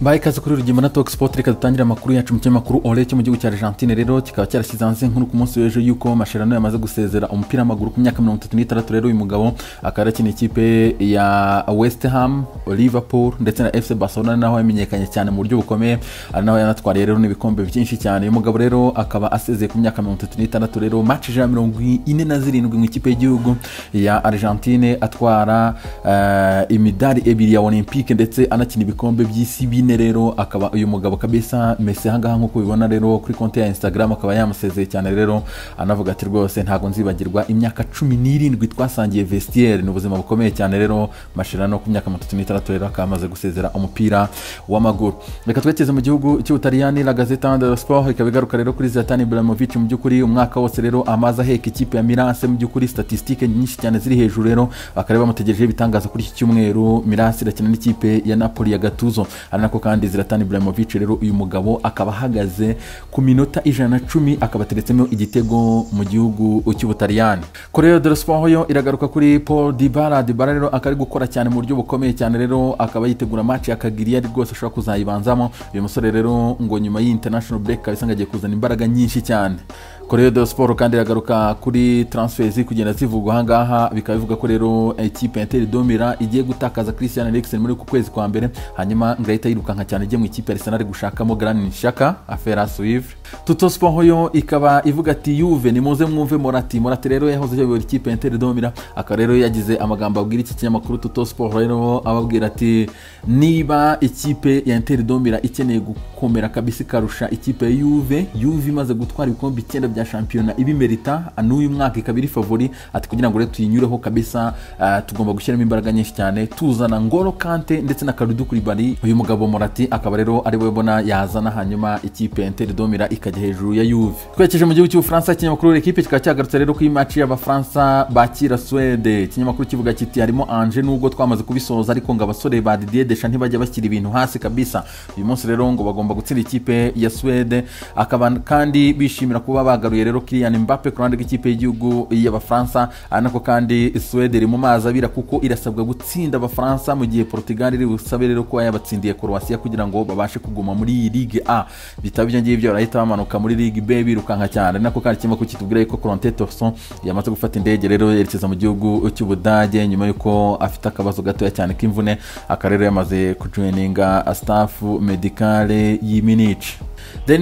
Baye ikaze kuri Rugema na Talk Sport. Reka dutangire amakuru yacu mu kinyamakuru Ole cyo mu gihugu cya Argentine. Rero kikaba cyarashyize hanze inkuru ku munsi w'ejo yuko Mascherano yamaze gusezera umupira w'amaguru ku myaka 36. Rero uyu mugabo akaba yarakiniye ikipe ya West Ham, Liverpool ndetse na FC Barcelona, naho yamenyekanye cyane mu buryo bukomeye, ari naho yanatwariye rero n'ibikombe byinshi cyane. Uyu mugabo rero akaba asezeye ku myaka 36. Rero match 147 mu ikipe y'igihugu ya Argentine, atwara imidari ebiri ya Olympique ndetse anakina ibikombe by'isi 4. Rero akaba uyu mugabo kabisa Messi ahangaha nk'uko ubibona rero kuri konti ya Instagram akaba yamusezeye cyane, rero anavuga ati rwose ntabwo nzibagirwa imyaka 17 twasangiye vestiaire, ni ubuzima bukomeye cyane. Rero Mascherano ku myaka 36 rero akaba amaze gusezera umupira w'amaguru. Reka twerekeze mu gihugu cy'Ubutaliyani. La Gazzetta dello Sport ikaba igaruka rero kuri Zlatan Ibrahimovic. Mu by'ukuri umwaka wose rero amaze aheka ikipe ya Milan, mu by'ukuri statistique nyinshi cyane ziri hejuru. Rero bakaba bamutegereje ibitangaza kuri iki cyumweru, Milan irakina n'ikipe ya Napoli ya Gattuso. Ari nako kandi Zlatan Ibrahimovic rero uyu mugabo akaba ahagaze ku minota 110, akaba ateretsemo igitego mu gihugu cy'Ubutaliyani. Corriere dello Sport yo iragaruka kuri Paul Dybala. Dybala rero akaba ari gukora cyane mu buryo bukomeye cyane, rero akaba yitegura match ya Cagliari, rwose ashobora kuzayibanzamo. Uyu musore rero ngo nyuma y'iyi international break kabisa ngo agiye kuzana imbaraga nyinshi cyane. Corriere dello Sport kandi iragaruka kuri transfers ziri kugenda zivugwa ahangaha, bikaba bivuga ko rero ikipe ya Inter de Milan igiye gutakaza Christian Eriksen muri uku kwezi kwa mbere, hanyuma ngo ahita yirukanka cyane ijye mu ikipe ya Arsenal gushakamo Granit Xhaka, affaire à suivre. Tutto Sport yo ikaba ivuga ati Juve nimuze mwumve Moratti. Moratti rero yahoze ayobora ikipe ya Inter de Milan, akaba rero yagize amagambo abwira iki kinyamakuru Tutto Sport, rero ababwira ati niba ikipe ya Inter de Milan ikeneye gukomera kabisa ikarusha ikipe ya Juve, Juve imaze gutwara ibikombe 9 bya shampiyona ibimerita, n'uyu mwaka ikaba iri favori, ati kugira ngo rero tuyinyureho kabisa, tugomba gushyiramo imbaraga nyinshi cyane tuzana Ngolo Kante ndetse na Kalidou Koulibaly. Uyu mugabo Moratti akaba rero ari we mbona yazana, hanyuma ikipe ya Inter de Milan ikajya hejuru ya Juve. Twerekeje mu gihugu cy'Ubufaransa, ikinyamakuru L'Equipe kikaba cyagarutse rero kuri match y'Abafaransa bakira Suède. Ikinyamakuru kivuga kiti harimo enjeu nubwo twamaze kubisoza, ariko ngo abasore ba Didier Deschamps ntibajya bashyira ibintu hasi kabisa. Uyu munsi rero ngo bagomba gutsinda ikipe ya Suède, akaba kandi bishimira kuba bagaruye rero Kylian Mbappe ku ruhande rw'ikipe y'igihugu y'Abafaransa. Ari nako kandi Suède iri mu mazi abira kuko irasabwa gutsinda Abafaransa, mu gihe Portugal iri busabe rero kuba yabatsindiye Croatia kugira ngo babashe kuguma muri iyi Ligue A. Bitaba ibyo ngibyo barahita bamanuka muri Ligue B birukanka cyane. Ari nako kandi ikinyamakuru kitubwira yuko Corentin Tolisso yamaze gufata indege rero yerekeza mu gihugu cy'Ubudage nyuma yuko afite akabazo gatoya cyane k'imvune, akaba rero yamaze kujoininga staff médicale y'i Munich. Then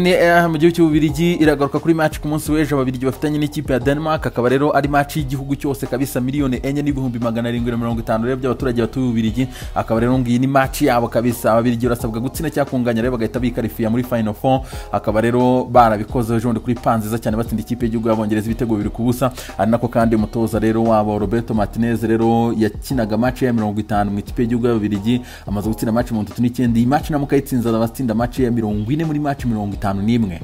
mu gihugu cy'Ububirigi iragaruka kuri match ku munsi w'ejo Ababirigi bafitanye n'ikipe ya Denmark, akaba rero ari match y'igihugu cyose kabisa, 4,750,000 rero by'abaturage batuye Ububirigi. Akaba rero ngiyi ni match yabo kabisa. Ababirigi barasabwa gutsinda cyangwa kunganya, rero bagahita bikarifiya muri final four. Akaba rero barabikoze ejo bundi kuri pa nziza cyane, batsinda ikipe y'igihugu y'Abongereza ibitego 2-0. Ari nako kandi umutoza rero wabo Roberto Martinez rero yakinaga match ya 50 mu ikipe y'igihugu y'Ababirigi, amaze gutsinda match 39. Iyi match namuka ayitsinze abatsinda match ya 40 muri match 51.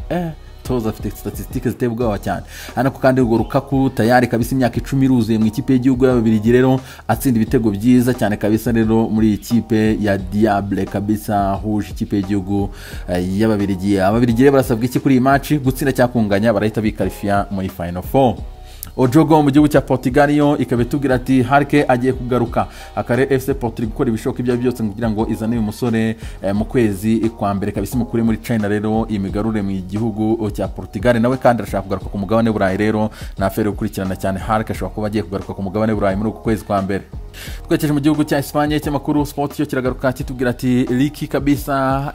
Toza afite statistique ziteye ubwoba cyane. Hano kandi urwo Lukaku tayari kabisa imyaka 10 iruzuye mu ikipe y'igihugu y'Ababirigi, rero atsinda ibitego byiza cyane kabisa rero muri iyi kipe ya Diable kabisa huje ikipe y'igihugu y'Ababirigi. Ababirigi rero barasabwa iki kuri iyi match? Gutsinda cyangwa kunganya, barahita bikarifiya muri final four. O Jogo mu gihugu cya Portugal yo ikaba itubwira ati Hulk agiye kugaruka, akare FC Porto gukora ibishoboka ibyo byose kugira ngo izane uyu musore mu kwezi kwa mbere kabisa, mukure muri China rero imigarure mu gihugu cya Portugal. Nawe kandi arashaka kugaruka ku mugabane w'Uburayi. Rero na affaire gukurikirana cyane, Hulk ashobora kuba agiye kugaruka ku mugabane w'Uburayi muri uku kwezi kwa mbere. Twerekeje mu gihugu cya Espagne, ikinyamakuru Sport cyo kiragaruka kitubwira ati Ricky kabisa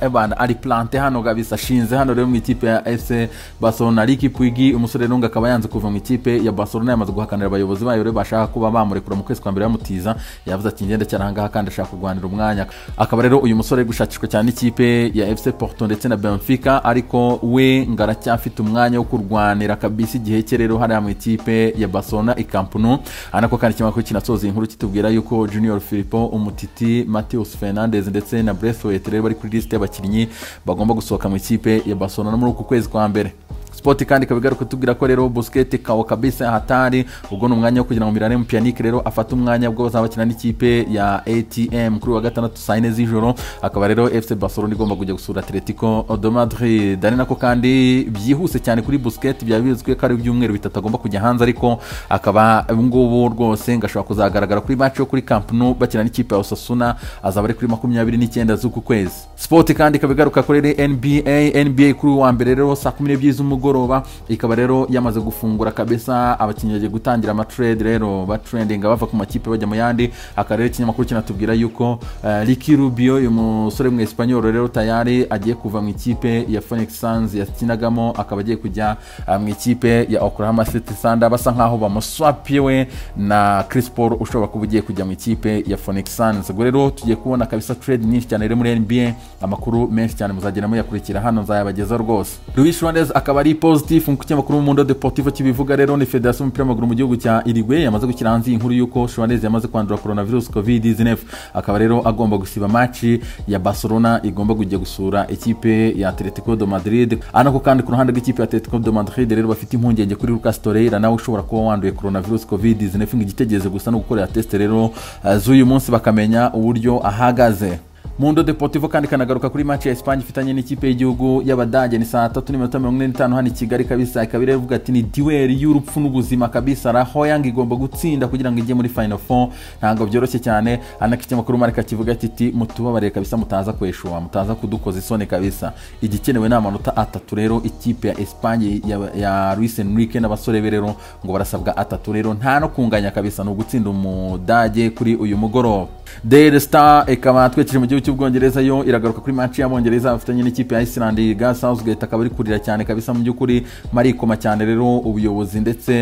ebana ari planté hano kabisa, ashinze hano rero mu ikipe ya FC Barcelona. Riqui Puig, umusore rero ngo akaba yanze kuva mu ikipe ya Barcelona, yamaze guhakanira abayobozi bayo rero bashaka kuba bamurekura mu kwezi kwa mbere bamutiza. Yavuze ati ngende cyane ahangaha kandi ashaka kurwanira umwanya. Akaba rero uyu musore ari gushakishwa cyane n'ikipe ya FC Porto ndetse na Benfica, ariko we ngo aracyafite umwanya wo kurwanira kabisa igihe cye rero hariya mu ikipe ya Barcelona i Camp Nou. Anako kandi ikinyamakuru kinasoza inkuru kitubwira yuko Junior Firpo, Umtiti, Mateus Fernandes ndetse na Braithwaite rero bari kuri liste y'abakinnyi bagomba gusohoka mu ikipe ya Barcelona muri uku kwezi kwa mbere. Sport kandi ikaba igaruka tubwira ko rero Busquets kawo kabisa hatari, ubwo ni umwanya wo kugira ngo Miralem Pjanic rero afate umwanya ubwo bazaba bakina n'ikipe ya ATM kuri wa gatandatu saa 4 z'ijoro. Akaba rero FC Barcelona igomba kujya gusura Atletico de Madrid. Ari nako kandi byihuse cyane kuri Busquets, byaba bizwi ko ari ibyumweru 3 agomba kujya hanze, ariko akaba ngubu rwose ngashobora kuzagaragara kuri match yo kuri Camp Nou bakina n'ikipe ya Osasuna, azaba ari kuri 29 z'uku kwezi. Sport kandi ikaba igaruka kuri NBA kuri wa mbere rero saa 12 z'umugoroba, ikaba rero yamaze gufungura kabisa, abakinnyi bagiye gutangira ama trade rero ba trending bava ku makipe bajya mu yandi. Akaba rero ikinyamakuru kinatubwira yuko Ricky Rubio, uyu musore mu Espanyol rero tayari agiye kuva mu ikipe ya Phoenix Suns yakinagamo, akaba agiye kujya mu ikipe ya Oklahoma City Thunder, basa nkaho bamuswapiwe na Chris Paul ushobora kuba ugiye kujya mu ikipe ya Phoenix Suns. Ubwo rero tugiye kubona kabisa trade nyinshi cyane rero muri NBA, amakuru menshi cyane muzagenda muyakurikira hano nzayabageza rwose. Luis Suarez akaba ari positif mu kinyamakuru Mundo Deportivo kibivuga rero. Ni Federation y'umupira w'amaguru mu gihugu cya Uruguay yamaze gushyira hanze inkuru yuko Suarez yamaze kwandura coronavirus COVID-19, akaba rero agomba gusiba match ya Barcelona igomba kujya gusura ikipe ya Atletico de Madrid. Anako kandi ku ruhande rw'ikipe ya Atletico de Madrid rero bafite impungenge kuri Lucas Torreira nawe ushobora kuba wanduye coronavirus COVID-19, igitegereje gusa no gukorera test rero z'uyu munsi bakamenya uburyo ahagaze. Mundo Deportivo kandi kanagaruka kuri match ya Espagne ifitanye n'ikipe y'igihugu y'Abadage, ni saa 3:45 hano i Kigali kabisa. Ikaba ivuga ati ni duel y'urupfu n'ubuzima kabisa, Rahoyang igomba gutsinda kugira ngo ijye muri final four, ntabwo byoroshye cyane. Anaka ikinyamakuru Marca kivuga ati mutubabarire kabisa, mutaza kweshuwa, mutaza kudukoza isoni kabisa, igikenewe ni amanota 3 rero. Ikipe ya Espagne ya Luis Enrique n'abasore be rero ngo barasabwa 3 rero, nta no kunganya kabisa, ni ugutsinda Umudage kuri uyu mugoroba. Daily Star ikaba twekeje mu gihugu cy'Ubwongereza, yo iragaruka kuri match y'Abongereza bafitanye n'ikipe ya Iceland. Gareth Southgate akaba ari kurira cyane kabisa, mu by'ukuri marikoma cyane rero ubuyobozi ndetse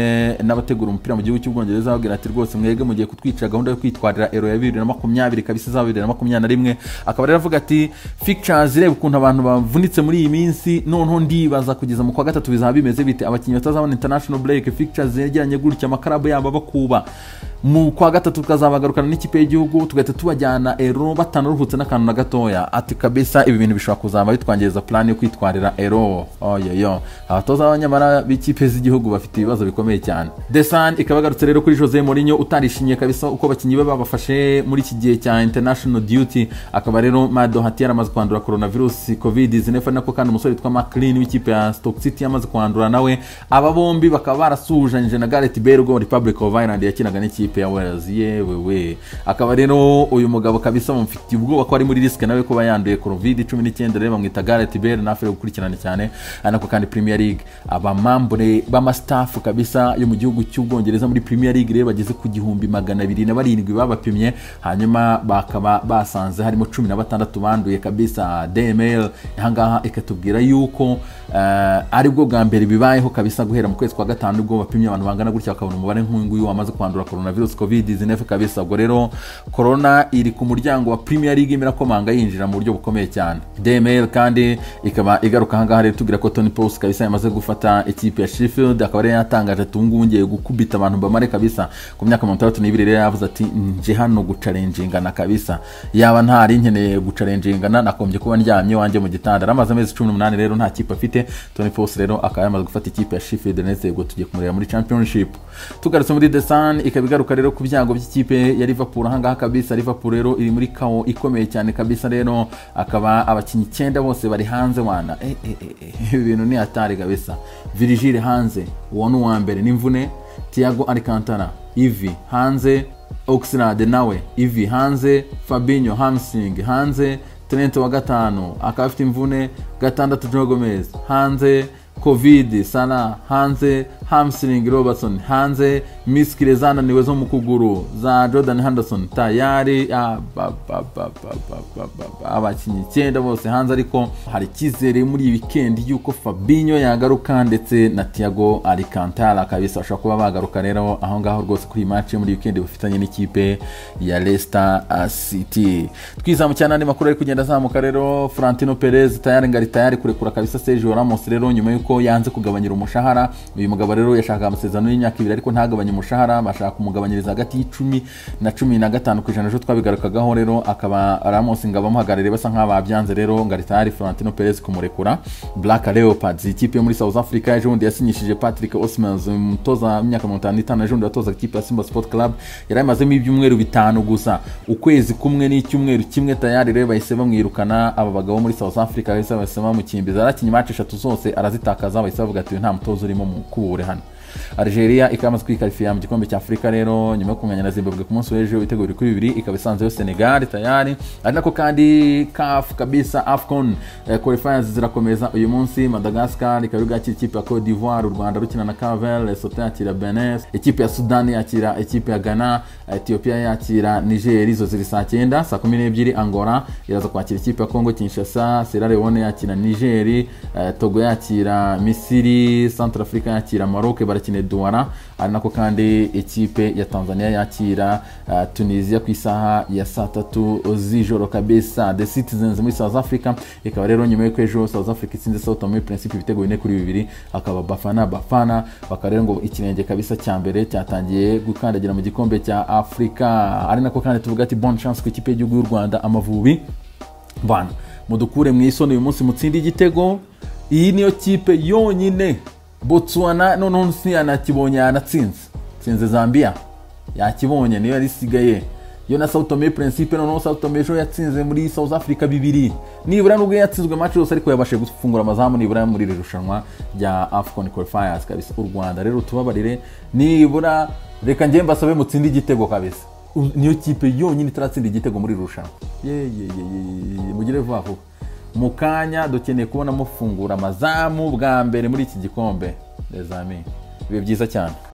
n'abategura umupira mu gihugu cy'Ubwongereza babwira ati rwose mwege mugiye kutwica gahunda yo kwitwarira Euro ya 2020 kabisa izaba 2021. Akaba rero avuga ati fixtures ireba ukuntu abantu bavunitse muri iyi minsi, noneho ndibaza kugeza mu kwa gatatu bizaba bimeze bite, abakinnyi batazabona international break, fixtures zegeranye gutya, amakarabu yabo bakuba mu kwa gatatu tukazabagarukana n'ikipe y'igihugu tugahita tubajyana Euro batanaruhutse n'akantu na gatoya. Ati kabisa ibi bintu bishobora kuzaba bitwangiriza plan yo kwitwarira Euro. Oyoyo, abatoza b'abanyamara b'ikipe z'igihugu bafite ibibazo bikomeye cyane. The Sun ikaba yagarutse rero kuri Jose Mourinho utarishimye kabisa uko abakinnyi be babafashe muri iki gihe cya international duty. Akaba rero Mado Hati yaramaze kwandura coronavirus COVID-19, nako kandi umusore witwa McLean w'ikipe ya Stoke City yamaze kwandura nawe. Aba bombi bakaba barasuhujanyije na Gareth Bale ubwo Republic of Ireland yakinaga n'ikipe ya Wales. Yewe, akaba rero uyu mugabo kabisa mufitiye ubwoba ko ari muri risk nawe kuba yanduye COVID-19, rero bamwita Gareth Bale, nafe gukurikirana cyane. Anako kandi Premier League abamambure b'amastaff kabisa yo mu gihugu cy'Ubwongereza muri Premier League rero bageze ku 1207 babapimye, hanyuma bakaba basanze harimo 16 banduye kabisa. DML ahangaha ikatubwira yuko ari bwo bwa mbere bibayeho kabisa guhera mu kwezi kwa gatanu ubwo bapimye abantu bangana gutya bakabona umubare nk'uyu wamaze kwandura coronavirus COVID-19 kabisa. Ubwo rero corona iri ku muryango wa Premier League imirakomanga yinjira mu buryo bukomeye cyane. DML kandi ikaba igaruka ahangaha rero tubwira ko Tony Pulis kabisa yamaze gufata ikipe ya Sheffield, akaba rero yatangaje ati ubu ngiye gukubita abantu bamare kabisa. Ku myaka 32 rero yavuze ati nje hano guchallengeingana kabisa, yaba ntari nkeneye guchallengeingana nakombye kuba ndyamye wanjye mu gitanda. Amaze amezi 18 rero nta kipe afite. Tony Pulis rero akaba yamaze gufata ikipe ya Sheffield ndetse ubwo tugiye kumureba muri Championship. Tugarutse muri The Sun ikaba igaruka rero ku byago by'ikipe ya Liverpool ahangaha kabisa. Liverpool rero iri muri kawo ikomeye cyane kabisa, rero akaba abakinnyi 9 bose bari hanze wana. Ibi bintu ni hatari kabisa. Virgil hanze, uwo ni uwa mbere n'imvune. Thiago Alcantara Ivi hanze, Oxlade nawe Ivi hanze, Fabinho hamstring hanze, Trent wa gatanu akaba afite imvune, gatandatu Joe Gomez hanze, Covid Salah hanze, hamstring Robertson hanze, miskile zananiwe zo mu kuguru za Jordan Henderson tayari. Abakinnyi 9 bose hanze, ariko hari icyizere muri iyi weekend yuko Fabinho yagaruka ndetse na Thiago Alcantara kabisa bashobora kuba bagaruka rero aho ngaho rwose kuri match muri weekend bafitanye n'ikipe ya Leicester City. Twizamukira n'andi makuru ari kugenda azamuka rero. Florentino Perez tayari ngari tayari kurekura kabisa Sergio Ramos rero nyuma yuko yuko yanze kugabanyira umushahara. Uyu mugabo rero yashakaga amasezerano y'imyaka 2 ariko ntagabanye umushahara, bashaka kumugabanyiriza hagati y'10 na 15%. Ejo twabigarukagaho rero akaba Ramos ngo abamuhagarariye basa nk'ababyanze rero ngo aritari Florentino Perez kumurekura. Black Leopards, ikipe yo muri South Africa, ejo bundi yasinyishije Patrick Osmans, umutoza w'imyaka 55, ejo bundi watozaga ikipe ya Simba Sport Club, yari amazemo ibyumweru 5 gusa, ukwezi kumwe n'icyumweru kimwe tayari rero bahise bamwirukana. Aba bagabo muri South Africa bahise bamukimbiza, yarakinye match 3 zose arazitakaza, bahise bavuga ati nta mutoza urimo mukubure hano. Algeria ikaba imaze kwikarifiya mu gikombe cya Afurika rero nyuma yo kunganya na Zimbabwe ku munsi w'ejo ibitego 2-2, ikaba isanzeyo Senegal tayari. Ari nako kandi CAF kabisa AFCON qualifiers zirakomeza uyu munsi. Madagascar ikaba igakira ikipe ya Cote d'Ivoire, u Rwanda rukina na Cape-Verde, Lesotho yakira Benin, ikipe ya Sudan yakira ikipe ya Ghana, Ethiopia yakira Niger, izo ziri saa 9. Saa 12 Angola iraza kwakira ikipe ya Congo Kinshasa, Sierra Leone yakira Niger, Togo yakira Misiri, Centrafrica yakira Maroc, barakina Douala. Ari nako kandi ikipe ya Tanzania yakira Tunisia ku isaha ya saa 3 z'ijoro kabisa. The Citizens muri South Africa ikaba rero nyuma y'uko ejo South Africa itsinze Sao Tome Principe ibitego 4-2, akaba Bafana bakaba rero ngo ikirenge kabisa cya mbere cyatangiye gukandagira mu gikombe cya Afrika. Ari nako kandi tuvuga ati bonne chance ku ikipe y'igihugu y'u Rwanda Amavubi. Bana mudukure mu isoni uyu munsi mutsinde igitego. Iyi niyo kipe yonyine Botswana noneho nsiyanakibonye yanatsinze, tsinze Zambia yakibonye niyo yari isigaye yo na Sao Tome Principe. Noneho Sao Tome ejo yatsinze muri South Africa 2, nibura nubwo yatsinzwe match yose ariko yabashije gufungura amazamu nibura muri iri rushanwa rya AFCON qualifiers kabisa. U Rwanda rero tubabarire, nibura reka njye mbasabe mutsinde igitego kabisa. Niyo kipe yonyine itaratsinda igitego muri rushanwa. Ye mugire vuba vuba mu kanya dukeneye kubona mufungura amazamu bwa mbere muri iki gikombe. Les amis, bibe byiza cyane.